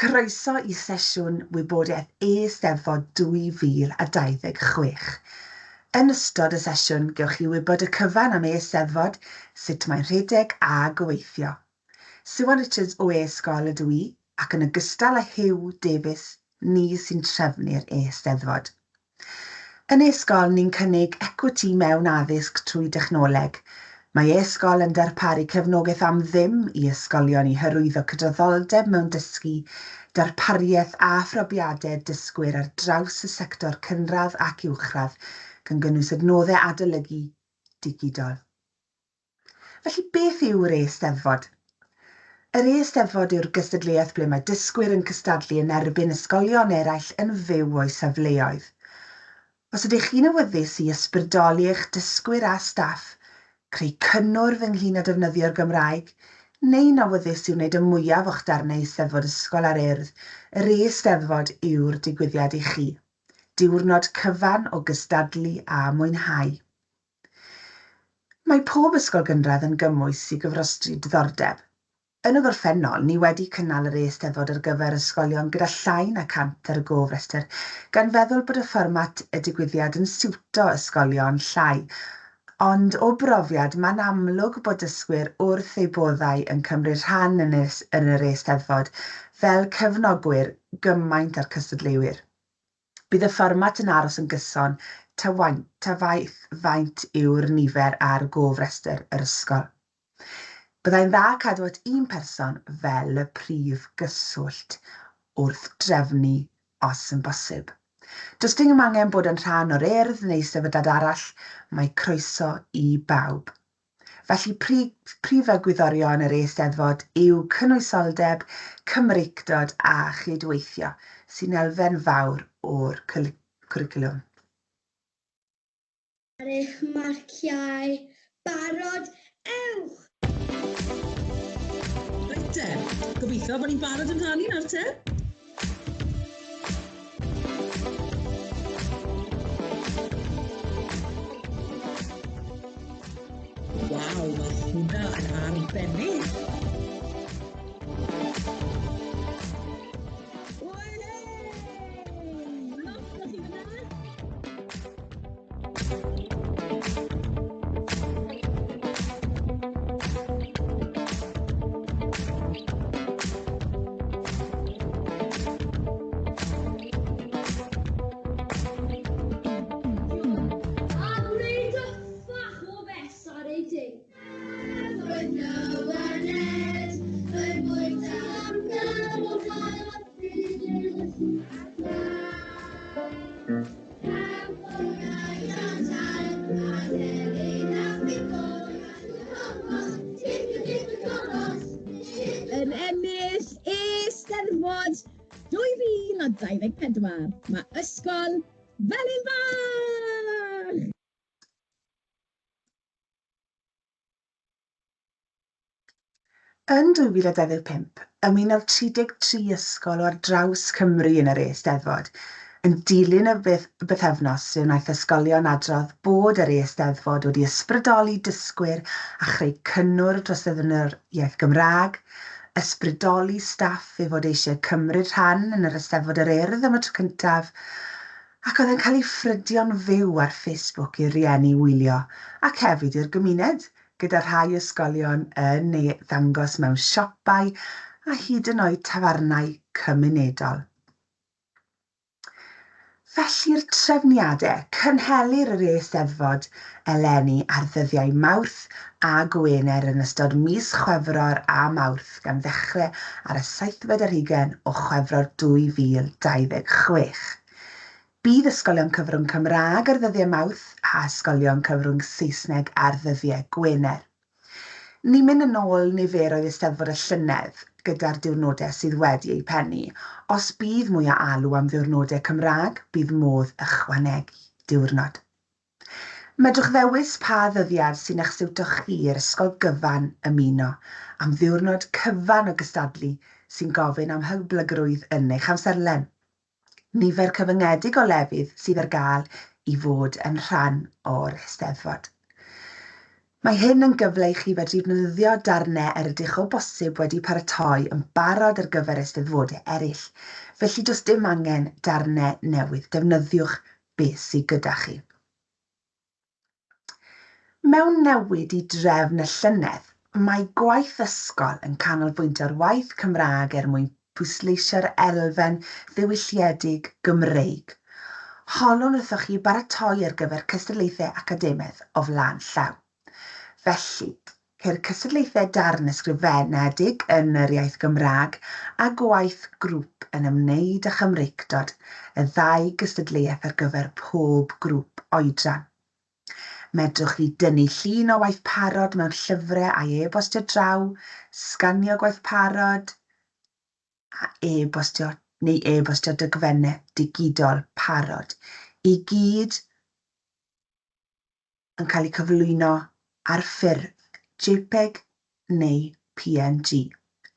Croeso i sesiwn wybodaeth Eisteddfod 2026. Yn ystod y sesiwn, gewch chi wybod y cyfan am Eisteddfod, sut mae'n rhedeg a gweithio. Siwan Richards o E-sgol ydw i, ac yn ogystal â Huw Davies, ni sy'n trefnu'r Eisteddfod. Yn e-sgol, ni'n cynnig ecwiti mewn addysg trwy dechnoleg. Mae e-sgol yn darparu cefnogaeth am ddim i ysgolion i hyrwyddo cydraddoldeb mewn dysgu, darpariaeth a phrofiadau dysgwyr ar draws y sector cynradd ac uwchradd, gan gynnwys adnoddau adolygu digidol. Felly, beth yw'r Eisteddfod? Yr Eisteddfod yw'r gystadleuaeth ble mae dysgwyr yn cystadlu yn erbyn ysgolion eraill yn fyw o'u safleoedd. Os ydych chi'n awyddus i ysbrydoli eich dysgwyr a staff, creu cynnwrf ynglŷn â defnyddio'r Gymraeg, neu'n awyddus i wneud y mwyaf o'ch darnau Eisteddfod Ysgol a'r Urdd, yr Eisteddfod yw'r digwyddiad i chi. Diwrnod cyfan o gystadlu a mwynhau. Mae pob ysgol gynradd yn gymwys i gofrestru diddordeb. Yn y gorffennol, ni wedi cynnal yr Eisteddfod ar gyfer ysgolion gyda llai na 100 ar y gofrestr, gan feddwl bod y fformat y digwyddiad yn siwto ysgolion llai. Ond o brofiad, mae'n amlwg bod dysgwyr wrth eu boddau yn cymryd rhan yn yr Eisteddfod fel cefnogwyr gymaint â'r cystadleuwyr. Bydd y fformat yn aros yn gyson ta waint, ta waeth faint yw'r nifer ar gofrestr yr ysgol. Byddai'n dda cadw at un person fel y prif gyswllt wrth drefnu os yn bosib. Does dim angen bod yn rhan o'r Urdd neu sefydliad arall, mae croeso i bawb. Felly, prif egwyddorion yr Eisteddfod yw cynwysoldeb, Cymreictod a chydweithio, sy'n elfen fawr o'r cwricwlwm. Ar eich marciau barod, ewch! Reit te, gobeithio bod ni'n barod amdani nawr te. Waw, mae hwnna yn arbennig! A gwneud y ffach o fes ar ei dyn. Roedd Noah a Ned yn bwyta am gyfnod Yn ennill Eisteddfod 2024, mae Ysgol Felin Fach! Yn 2025, ymunodd 33 ysgol o ar draws Cymru yn yr Eisteddfod. Yn dilyn y bythefnos, fe wnaeth ysgolion adrodd bod yr Eisteddfod wedi ysbrydoli dysgwyr a chreu cynnwrf dros ddefnyddio'r iaith Gymraeg, ysbrydoli staff i fod eisiau cymryd rhan yn yr Eisteddfod yr Urdd am y tro cyntaf, ac oedd e'n cael ei ffrydio'n fyw ar Facebook i rieni wylio, ac hefyd i'r gymuned, gyda rhai ysgolion yn ei ddangos mewn siopau a hyd yn oed tafarnau cymunedol. Felly'r trefniadau, cynhelir yr Eisteddfod eleni ar ddyddiau Mawrth a Gwener yn ystod mis Chwefror a Mawrth gan ddechrau ar y seithfed ar hugain o Chwefror 2026. Bydd ysgolion cyfrwng Cymraeg ar ddyddiau Mawrth a ysgolion cyfrwng Saesneg ar ddyddiau Gwener. Ni'n mynd yn ôl niferoedd Eisteddfod y llynedd gyda'r diwrnodau sydd wedi eu pennu. Os bydd mwy o alw am ddiwrnodau Cymraeg, bydd modd ychwanegu diwrnod. Medrwch ddewis pa ddyddiad sy'n eich siwto chi i'r ysgol gyfan ymuno am ddiwrnod cyfan o gystadlu sy'n gofyn am hyblygrwydd yn eich amserlen. Nifer cyfyngedig o lefydd sydd ar gael i fod yn rhan o'r Eisteddfod. Mae hyn yn gyfle i chi fedru defnyddio darnau yr ydych o bosib wedi paratoi yn barod ar gyfer eisteddfodau eraill, felly does dim angen darnau newydd, defnyddiwch beth sydd gyda chi. Mewn newid i drefn y llynedd, mae gwaith ysgol yn canolbwyntio ar waith Cymraeg er mwyn pwysleisio'r elfen ddiwylliedig Gymreig. Holwn wrthoch chi baratoi ar gyfer cystadlaethau academaidd o flaen llaw. Felly, ceir cystadlaethau darn ysgrifenedig yn yr iaith Gymraeg a gwaith grŵp yn ymwneud â Chymreictod, y ddau gystadleuaeth ar gyfer pob grŵp oedran. Medrwch chi dynnu llun o waith parod mewn llyfrau a'i e-bostio draw, sganio gwaith parod, a e-bostio neu e-bostio dogfennau digidol parod. I gyd yn cael eu cyflwyno ar ffurf JPEG neu PNG.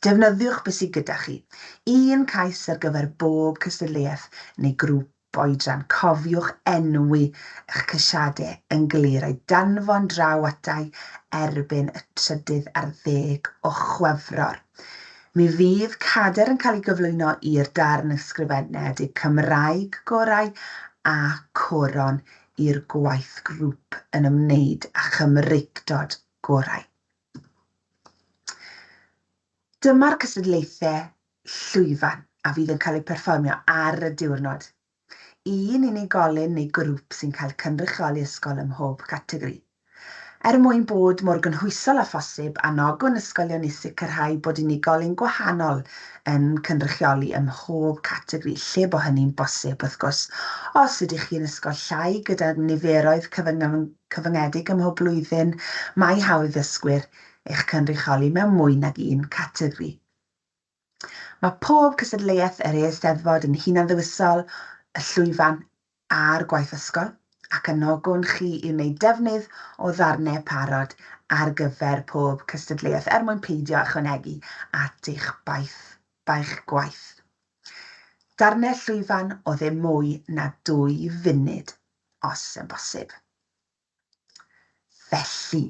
Defnyddiwch beth sydd gyda chi. Un cais ar gyfer bob cystadleuaeth neu grŵp oedran. Cofiwch enwi eich ceisiadau yn glir a'u danfon draw atai erbyn y 13 o Chwefror. Mi fydd cadair yn cael ei gyflwyno i'r darn ysgrifenedig Cymraeg gorau a coron i'r gwaith grŵp yn ymwneud â Chymreictod gorau. Dyma'r cystadlaethau llwyfan a fydd yn cael eu perfformio ar y diwrnod. Un unigolyn neu grŵp sy'n cael cynrychioli ysgol ym mhob categori. Er mwyn bod mor gynhwysol â phosib, anogwn ysgolion i sicrhau bod unigolyn gwahanol yn cynrychioli ym mhob categori, lle bo hynny'n bosib, wrth gwrs. Os ydych chi'n ysgol llai gyda niferoedd cyfyngedig ym mhob blwyddyn, mae hawl i ddysgwyr eich cynrychioli mewn mwy nag un categori. Mae pob cystadleuaeth yr Eisteddfod yn hunan-ddewisol, y llwyfan a'r gwaith ysgol, ac anogwn chi i wneud defnydd o ddarnau parod ar gyfer pob cystadleuaeth er mwyn peidio ychwanegu at eich baich, baich gwaith. Darnau llwyfan o ddim mwy na 2 funud, os yn bosib. Felly,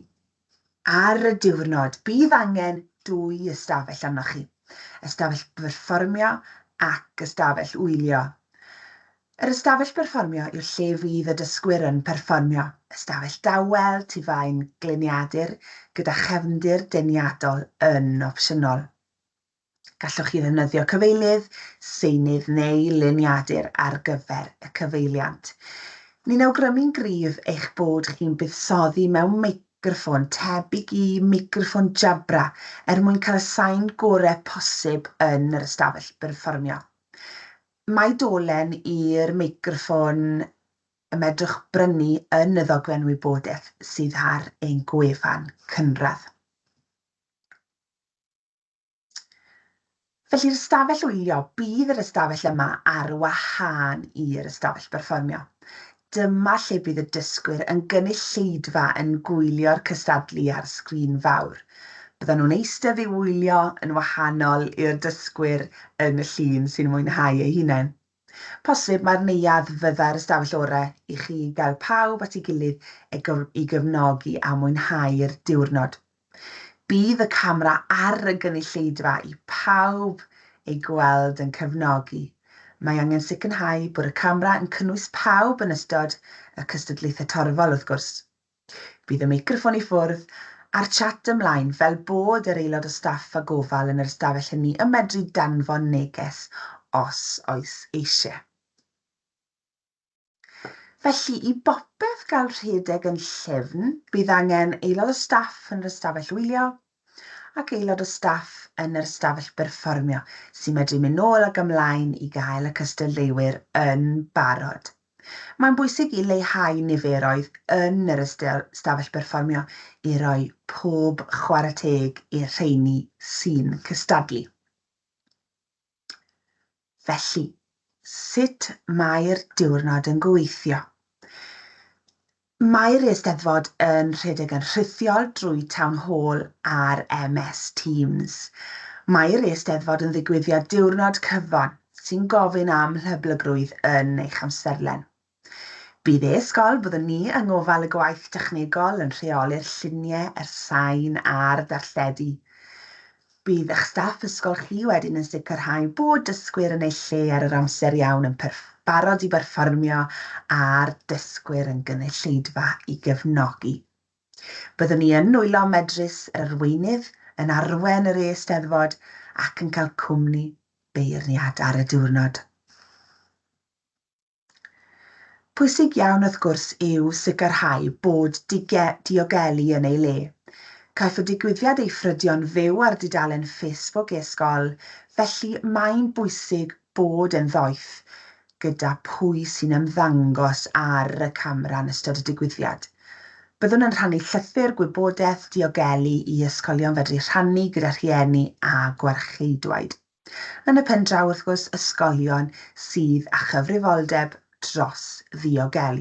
ar y diwrnod, bydd angen 2 ystafell arnoch chi. Ystafell berfformio ac ystafell wylio. Yr ystafell berfformio yw lle fydd y dysgwyr yn perfformio. Ystafell dawel, tu faen gliniadur, gyda chefndir deniadol yn opsiynol. Gallwch chi ddefnyddio cyfeilydd, seinydd neu liniadur ar gyfer y cyfeiliant. Ni'n awgrymu'n gryf eich bod chi'n buddsoddi mewn meicroffon tebyg i meicroffon Jabra er mwyn cael y sain gorau posib yn yr ystafell berfformio. Mae dolen i'r meicroffon y medrwch brynu yn y ddogfen wybodaeth sydd ar ein gwefan cynradd. Felly'r ystafell wylio, bydd yr ystafell yma ar wahân i'r ystafell berfformio. Dyma lle bydd y dysgwyr yn gynulleidfa yn gwylio'r cystadlu ar sgrin fawr. Byddan nhw'n eistedd i wylio yn wahanol i'r dysgwyr yn y llun sy'n mwynhau eu hunain. Posib mai'r neuadd fyddai'r ystafell orau i chi gael pawb at ei gilydd i gefnogi a mwynhau'r diwrnod. Bydd y camera ar y gynulleidfa i pawb ei gweld yn cefnogi. Mae angen sicrhau bod y camera yn cynnwys pawb yn ystod y cystadlaethau torfol, wrth gwrs. Bydd y meicroffon i ffwrdd a'r chat ymlaen fel bod yr aelod o staff a gofal yn yr ystafell hynny yn medru danfon neges os oes eisiau. Felly, i bopeth gael rhedeg yn llyfn, bydd angen aelod o staff yn yr ystafell wylio ac aelod o staff yn yr ystafell berfformio sy'n medru mynd nôl ac ymlaen i gael y cystadleuwyr yn barod. Mae'n bwysig i leihau niferoedd yn yr ystafell berfformio i roi pob chwarae teg i'r rheini sy'n cystadlu. Felly, sut mae'r diwrnod yn gweithio? Mae'r Eisteddfod yn rhedeg yn rhithiol drwy Town Hall a'r MS Teams. Mae'r Eisteddfod yn ddigwyddiad diwrnod cyfan sy'n gofyn am hyblygrwydd yn eich amserlen. Bydd e-sgol, byddwn ni yng ngofal y gwaith technegol yn rheoli'r lluniau, yr sain a'r darlledu. Bydd eich staff ysgol chi wedyn yn sicrhau bod dysgwyr yn eu lle ar yr amser iawn yn barod i berfformio a'r dysgwyr yn gynulleidfa i gefnogi. Byddwn ni yn nwylo medrus yr arweinydd, yn arwen yr e-steddfod ac yn cael cwmni beirniad ar y diwrnod. Pwysig iawn wrth gwrs yw sicrhau bod diogelu yn ei le. Caiff y digwyddiad ei ffrydio'n fyw ar dudalen Facebook e-sgol, felly mae'n bwysig bod yn ddoeth gyda pwy sy'n ymddangos ar y camera yn ystod y digwyddiad. Byddwn yn rhannu llythyr gwybodaeth diogelu i ysgolion fedru rhannu gyda rhieni a gwarcheidwaid. Yn y pen draw, wrth gwrs, ysgolion sydd â chyfrifoldeb dros ddiogelu.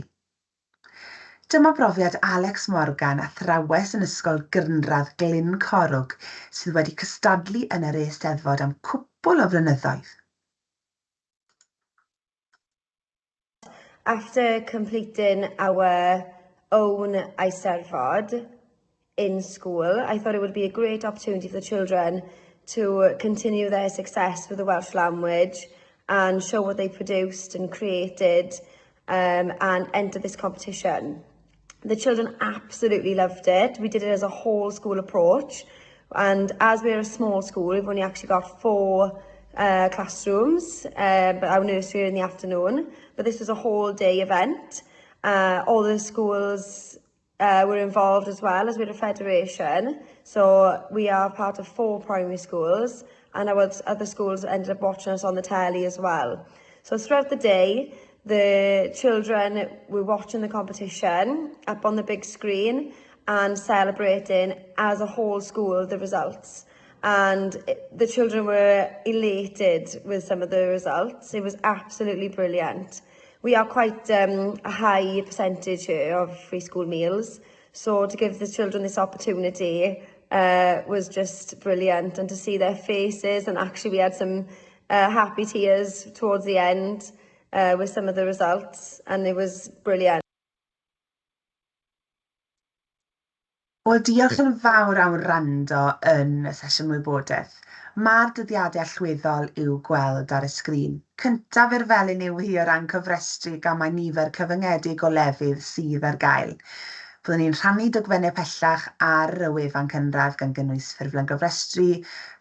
Dyma brofiad Alex Morgan, athrawes yn Ysgol Gynradd Glyncorrwg, sydd wedi cystadlu yn yr Eisteddfod am cwpl o flynyddoedd. After completing our own Eisteddfod in school, I thought it would be a great opportunity for the children to continue their success with the Welsh language and show what they produced and created and enter this competition. The children absolutely loved it. We did it as a whole school approach. And as we're a small school, we've only actually got four classrooms, but our nursery in the afternoon. But this was a whole day event. All the schools were involved as well, as we're a federation. So we are part of four primary schools, and our other schools ended up watching us on the telly as well. So throughout the day, the children were watching the competition up on the big screen and celebrating as a whole school the results. And the children were elated with some of the results. It was absolutely brilliant. We are quite a high percentage here of free school meals. So to give the children this opportunity was just brilliant, and to see their faces, and actually we had some happy tears towards the end with some of the results, and it was brilliant. Wel, diolch yn fawr am wrando yn y sesiwn wybodaeth. Mae'r dyddiadau allweddol i'w gweld ar y sgrin. Cyntaf i'r felin yw hi o ran cofrestru gan mai nifer cyfyngedig o lefydd sydd ar gael. Byddwn ni'n rhannu dogfennau pellach ar y wefan cynradd gan gynnwys ffurflen gofrestru,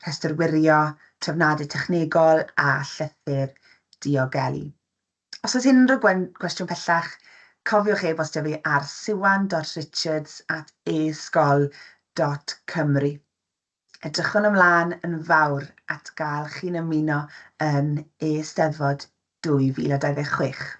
rhestr wirio, trefniadau technegol a llythyr diogelu. Os oes unrhyw gwestiwn pellach, cofiwch e-bostio fi ar siwan.richards@esgol.cymru. Edrychwn ymlaen yn fawr at gael chi'n ymuno yn Eisteddfod 2026.